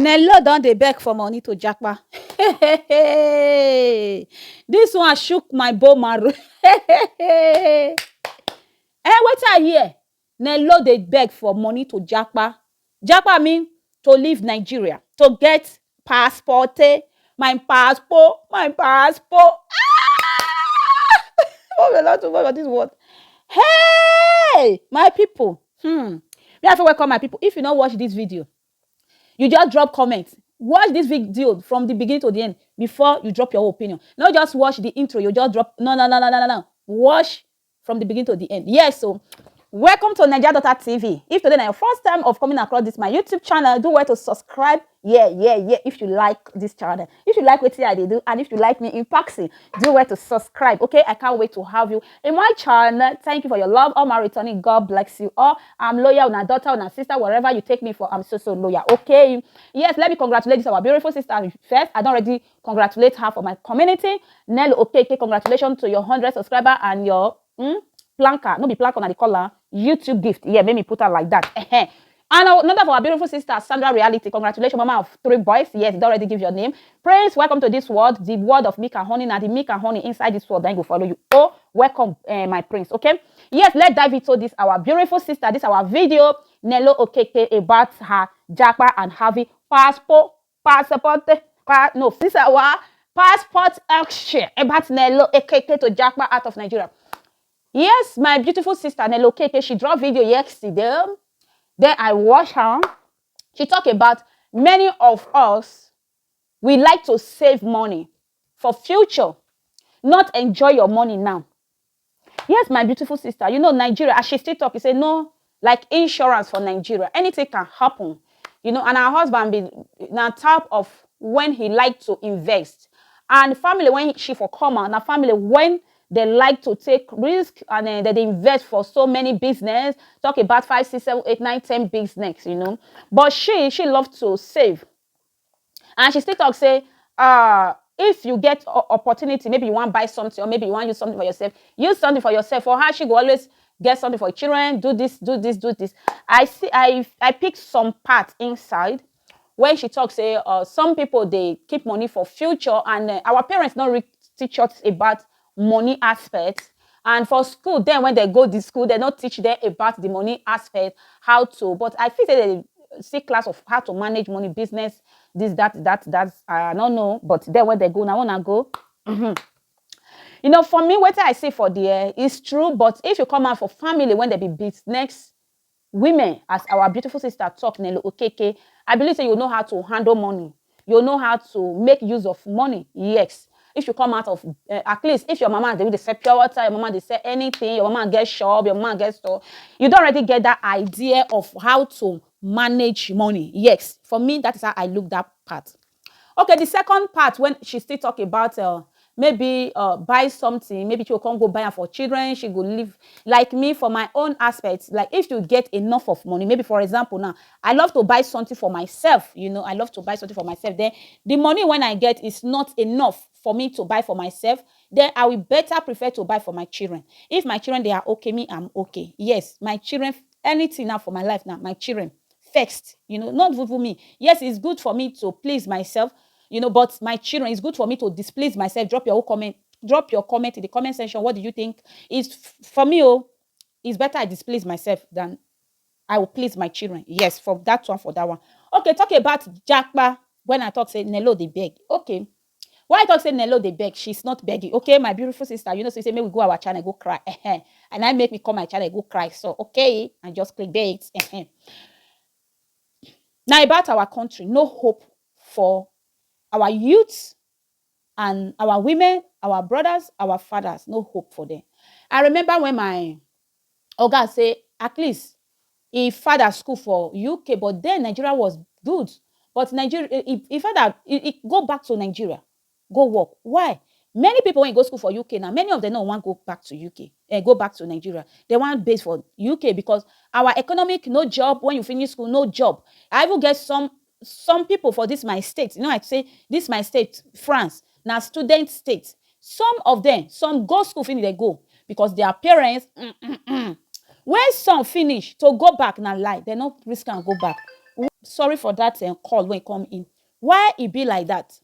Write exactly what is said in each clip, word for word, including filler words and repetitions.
Nelo don dey beg for money to japa. This one shook my bone marrow. Eh, wetin I hear? Nelo dey beg for money to japa. Japa mean to leave Nigeria, to get passport. Eh? My passport, my passport. Ah! Oh, a lot of for this word. Hey, my people. Hmm. Me, I feel welcome my people. If you no watch this video, you just drop comment. Watch this video from the beginning to the end before you drop your opinion. Not just watch the intro, you just drop. No, no, no, no, no, no, no. Watch from the beginning to the end. Yes, so welcome to Naija Daughter T V. If today na your first time of coming across this my YouTube channel, do well to subscribe. Yeah, yeah, yeah. If you like this channel, if you like wetin I dey do, and if you like me in person, do well to subscribe. Okay, I can't wait to have you in my channel. Thank you for your love. All my returning, God bless you all. I'm loyal, una daughter, una sister, wherever you take me for, I'm so, so loyal. Okay, yes, let me congratulate this our beautiful sister first. I don already congratulate her for my community. Nelo Okeke, congratulations to your hundred subscriber and your, hmm, planker, no be planker, na the color, YouTube gift. Yeah, make me put her like that. Ehen. And our, another of our beautiful sister, Sandra Reality. Congratulations, mama of three boys. Yes, don already give your name. Prince, welcome to this world, the world of milk and honey. Now the milk and honey inside this world, then go follow you. Oh, welcome, eh, my prince. Okay. Yes, let's dive into this our beautiful sister. This our video, Nelo Okeke, about her japa and Harvey passport, passport, pa, no, this our passport auction about Nelo Okeke to japa out of Nigeria. Yes, my beautiful sister Nelo Okeke, she dropped video yesterday. Then I watch her. She talk about many of us, we like to save money for future, not enjoy your money now. Yes, my beautiful sister, you know Nigeria, as she still talk, e say no, like, insurance for Nigeria, anything can happen. You know, and her husband be na type of when he like to invest. And family, when she for come out, na family when they like to take risk and, eh, they dey invest for so many business. Talk about five, six, seven, eight, nine, ten business, you know. But she, she love to save. And she still talk say, uh, if you get o-, opportunity, maybe you wan buy something, or maybe you wan use something for yourself, use something for yourself. For her, she go always get something for children, do this, do this, do this. I see, I, I pick some part inside when she talk say, uh, some people dey keep money for future, and, uh, our parents no really teach us about money aspect. And for school, then when they go the school, they no teach them about the money aspect, how to. But I feel say they see class of how to manage money, business, this, that, that, that. I don't know. But then when they go, now wanna go. Mhm. You know, for me, what I see for there is true. But if you come out for family when they be business women, as our beautiful sister talk, Nelo Okeke, I believe say you know how to handle money. You know how to make use of money. Yes. If you come out of, uh, at least if your mama dey sell pure water, your mama dey sell anything, your mama get shop, your mama get store, you don already get that idea of how to manage money. Yes, for me, that is how I look that part. Okay, the second part, when she still talk about, uh, maybe, uh, buy something, maybe she go come go buy am for children, she go live. Like me, for my own aspect, like, if you get enough of money, maybe, for example, now, I love to buy something for myself, you know, I love to buy something for myself. Then the money when I get is not enough for me to buy for myself, then I will better prefer to buy for my children. If my children, they are okay, me, I'm okay. Yes, my children, anything now for my life now, my children first, you know, not even me. Yes, it's good for me to please myself, you know, but my children, it's good for me to displease myself. Drop your own comment, drop your comment in the comment section. What do you think? Is f-, for me, oh, it's better I displease myself than I will please my children. Yes, for that one, for that one. Okay, talk about japa. When I talk say Nelo dey beg. Okay. Why I talk say Nelo dey beg? She's not begging. Okay, my beautiful sister, you know, so you say, "May we go our channel, go cry." Ehen. And I make me come my channel, go cry. So, okay, I just clickbait. Ehen. Now, about our country, no hope for our youth and our women, our brothers, our fathers, no hope for them. I remember when my oga say, at least he father school for U K, but then Nigeria was good. But Nigeria, he, he father, he, he go back to Nigeria, go work. Why? Many people when go school for U K now, many of them no want go back to U K, eh, go back to Nigeria. They want base for U K because our economic, no job. When you finish school, no job. I even get some, some people for this my state. You know, I say this my state, France, now student state. Some of them, some go school finish, they go because their parents, mm, mm, mm. When some finish to go back, na lie, they no risk and go back. Sorry for that um, call when come in. Why e be like that?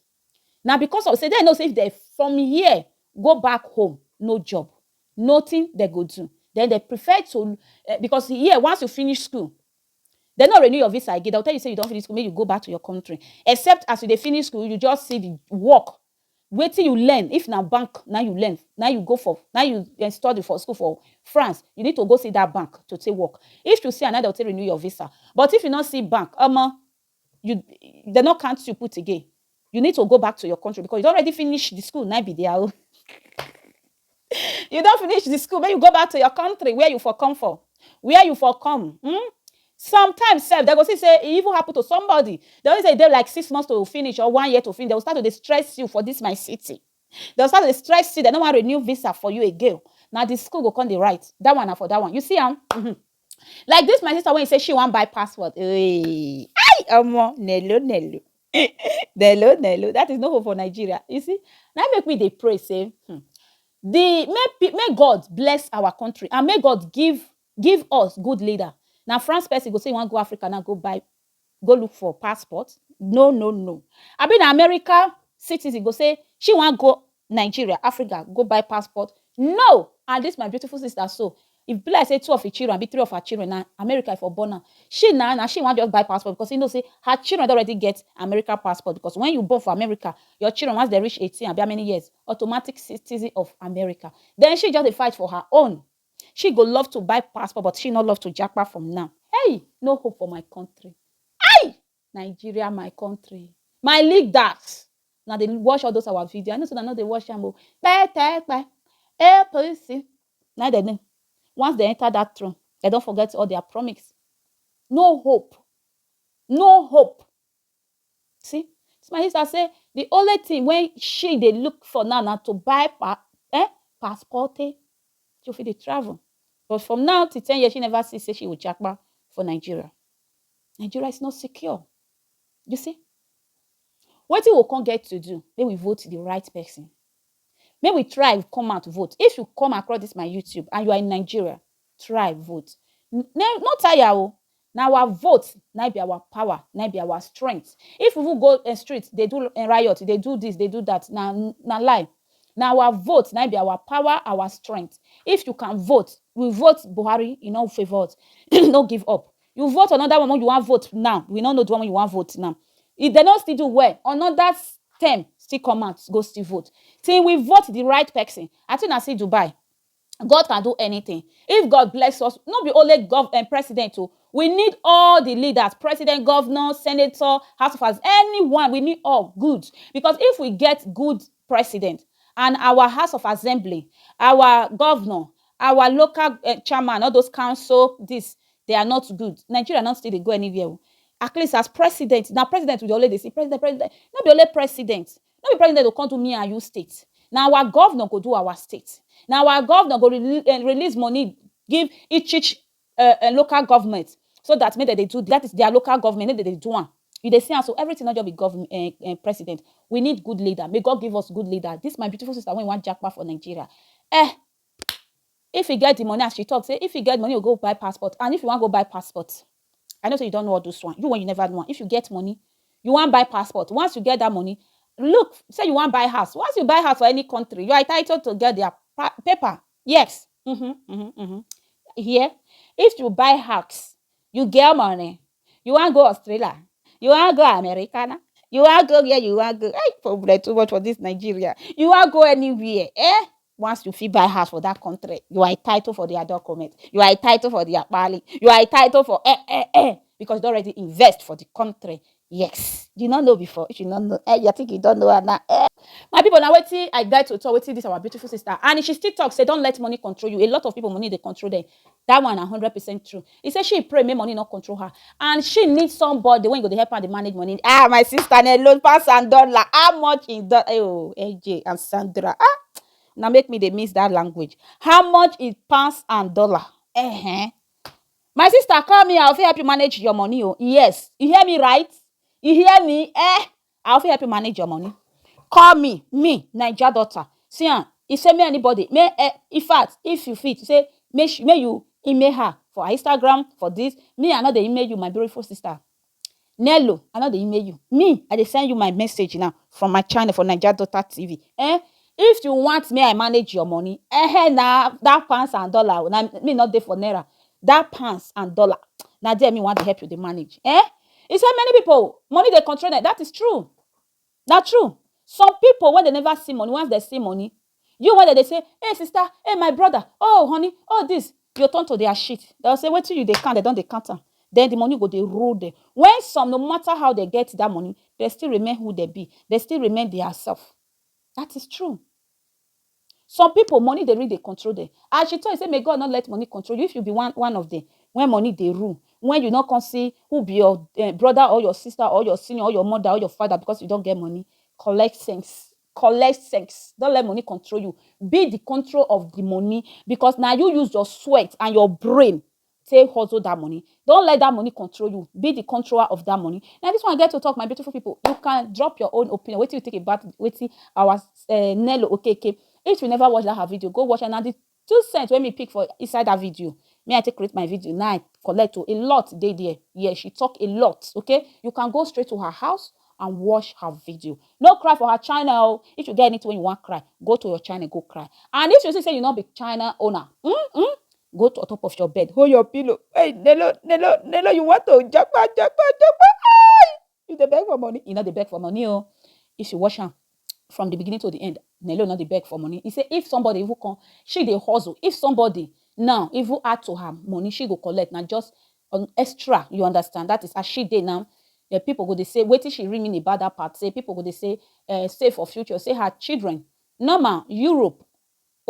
Now because of say they know say if they from here go back home, no job, nothing they go do. Then they prefer to uh, because here once you finish school, they no renew your visa again. They'll tell you say you don't finish school, make you go back to your country. Except as you dey finish school, you just see the work. Wetin you learn, if na bank na you learn, na you go for, na you eh, study for school for France, you need to go see that bank to take work. If you see another, they'll take renew your visa. But if you not see bank, omo, you they not count you put again. You need to go back to your country because you don't already finish the school, na be there. Oh. You don't finish the school, then you go back to your country where you for come for, where you for come. Hmm? Sometimes sef, they go see say e even happen to somebody. They always say they like six months to finish or one year to finish. They will start to dey stress you for this my city. They will start to dey stress you. They don't want renew visa for you again. Now the school go come the right. That one na for that one. You see am? Mhm. Like this my sister when you say she wan buy passport. Hey, ay, omo, nelo, nelo. Nelo, nelo. That is no hope for Nigeria. You see? Now make me dey pray say hmm, the make pe- make God bless our country and make God give give us good leader. Now France person go say you wan go Africa now go buy go look for passport. No, no, no. I mean America citizen go say she wan go Nigeria, Africa, go buy passport. No, and this my beautiful sister so. If be like say two of her children, be three of her children, now America for born am. She now now she wan just buy passport because you know say her children don already get American passport because when you born for America, your children once they reach eighteen, abi how many years, automatic citizen of America. Then she just dey fight for her own. She go love to buy passport, but she no love to japa from now. Hey, no hope for my country. Hey, Nigeria, my country, my leaders. Now they watch all those our video. I know so I know they watch am. Oh. Pe, te, pe. A P C. Now they know. Once they enter that throne, they don't forget all their promise. No hope. No hope. See, so my sister say the only thing when she they look for now now to buy pa, eh, passport, eh, to fit dey travel. But from now to ten years, she never see say she will japa for Nigeria. Nigeria is not secure. You see? What we can get to do, then we vote the right person. May we try come out vote. If you come across this my YouTube and you are in Nigeria, try vote. N- ne- no tire o. Now our vote, now be our power, now be our strength. If we go in street, they do in riot, they do this, they do that. Now, now lie. Now our vote, now be our power, our strength. If you can vote, we vote Buhari, you know, favor us. No give up. You vote another one, you want vote now. We don't know the one you want vote now. If they don't still do well, another term still come out, go still vote. Till we vote the right person. I think I see Dubai. God can do anything. If God bless us, not be only gov and president. Oh, we need all the leaders, president, governor, senator, house of As-, anyone. We need all good because if we get good president and our house of assembly, our governor, our local uh, chairman, all those council, this they are not good. Nigeria not still dey go anywhere. Oh. At least as president, now president will always dey say president, president, not be only president. Not be president will come do me and you state. Now our governor go do our state. Now our governor go re- uh, release money, give each each uh, uh, local government so that make dem dey do that is their local government, make dem dey do am. You dey see am so everything not just be government uh, uh, president. We need good leader. May God give us good leader. This my beautiful sister when you want jackpot for Nigeria. Eh, if you get the money, as she talk, say if you get money, you go buy passport. And if you want go buy passport, I know say you don't know all those one. You when you never know. If you get money, you want buy passport. Once you get that money, look, say you want buy house. Once you buy house for any country, you are entitled to get their pa- paper. Yes. Mm-hmm, mm-hmm, mm-hmm. Here, if you buy house, you get money. You want go Australia. You want go America. Na? You want go where you want go. Hey, problem too much for this Nigeria. You want go anywhere. Eh? Once you fit buy house for that country, you are entitled for their document. You are entitled for their pali. You are entitled for eh, eh, eh. Because you already invest for the country. Yes. You not know before. If you not know, eh, you think you don't know her now. Eh. My people, now wait till I get to talk. Wait till this our beautiful sister. And she still talks, say, don't let money control you. A lot of people, money they control them. That one, a hundred percent true. He said she pray, make money not control her. And she needs somebody when you go to help her to manage money. Ah, my sister, na loan pass and dollar. How much in dollar? Oh, A J and Sandra. Ah, now make me they miss that language. How much is pounds and dollar? Uh-huh. My sister, call me. I'll help you manage your money. Oh. Yes. You hear me right? You hear me? Eh? I'll help you manage your money. Call me. Me, Niger daughter. See, ah, he say me anybody. Me, eh, in fact, if you fit, say, may, sh- may you email her for Instagram, for this. Me, I know they email you, my beautiful sister. Nello, I no dey email you. Me, I dey send you my message now from my channel for Naija Daughter T V. Eh? If you want me, I manage your money. Eh, eh, na that pounds and dollar. Na me not dey for naira. That pounds and dollar. Na there me want to help you dey manage. Eh? He said many people, money dey control them. That is true. Na true. Some people, when they never see money, once they see money, you when they say, "Hey sister, hey my brother, oh honey, oh this," you turn to their shit. They'll say, "Wetin you dey count?" They don't dey count am. Then the money go dey rule them. When some, no matter how they get that money, they still remain who they be. They still remain their self. That is true. Some people, money dey really dey control them. As she talk, say, "May God not let money control you." If you be one, one of them, when money dey rule, when you not come see who be your eh, brother or your sister or your senior or your mother or your father because you don't get money, collect sense. Collect sense. Don't let money control you. Be the control of the money, because now you use your sweat and your brain take hustle that money. Don't let that money control you. Be the controller of that money. Now this one I get to talk, my beautiful people. You can drop your own opinion. What do you think about what our uh, Nello Okeke? If you never watch that her video, go watch another two cents when me pick for inside that video. Me, I take create my video. Now I collect to a lot dey there. Yeah, she talk a lot. Okay, you can go straight to her house and watch her video. No cry for her channel. If you get anything when you want cry, go to your channel, go cry. And if you see say you not be channel owner, mm-mm, go to top of your bed, hold your pillow. Hey, Nello, Nello, Nello, you want to japa, japa, japa? Hey! You dey beg for money? You not dey beg for money, oh. If you watch am from the beginning to the end, Nello not dey beg for money. He say if somebody who come, she dey hustle. If somebody now even add to her money, she go collect. Now just on extra, you understand? That is as she dey now. The people go dey say, "Wetin she really mean about that part?" Say people go dey say, uh, "Save for future." Say her children. Normal, Europe,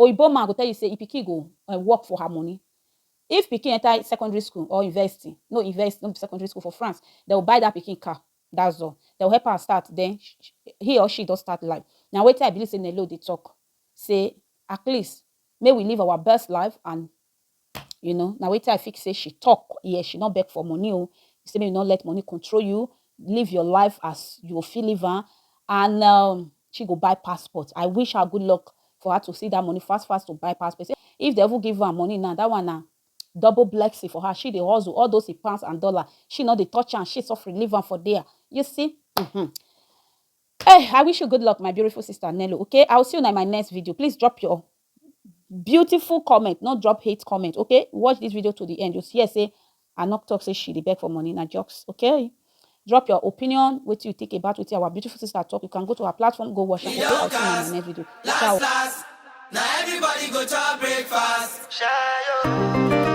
Oyibo man go tell you say if pikin go uh, work for her money. If pikin enter secondary school or university, no university, no be secondary school for France, they will buy that pikin car. That's all. They will help her start. Then sh- sh- he or she does start life. Now wait till I believe say Nello dey talk. Say at least may we live our best life and you know. Now wait till I fix say she talk. Yeah, she not beg for money. Oh, you say may you not let money control you. Live your life as you feel live am. And um, she go buy passport. I wish her good luck for her to see that money fast fast to buy passport. Say, if they ever give her money now, that one now double blessing for her. She dey hustle all those pounds and dollar. She not dey touch am. She suffering live am for there. You see? Mm-hmm. Hey, I wish you good luck, my beautiful sister Nello. Okay, I'll see you in my next video. Please drop your beautiful comment, not drop hate comment. Okay, watch this video to the end. You see, I say I not talk say she dey beg for money. Na jokes. Okay, drop your opinion. What you think about what our beautiful sister talk? You can go to her platform, go watch her. Okay, I'll see you in my next video. Ciao. Now everybody go to breakfast. Shayo.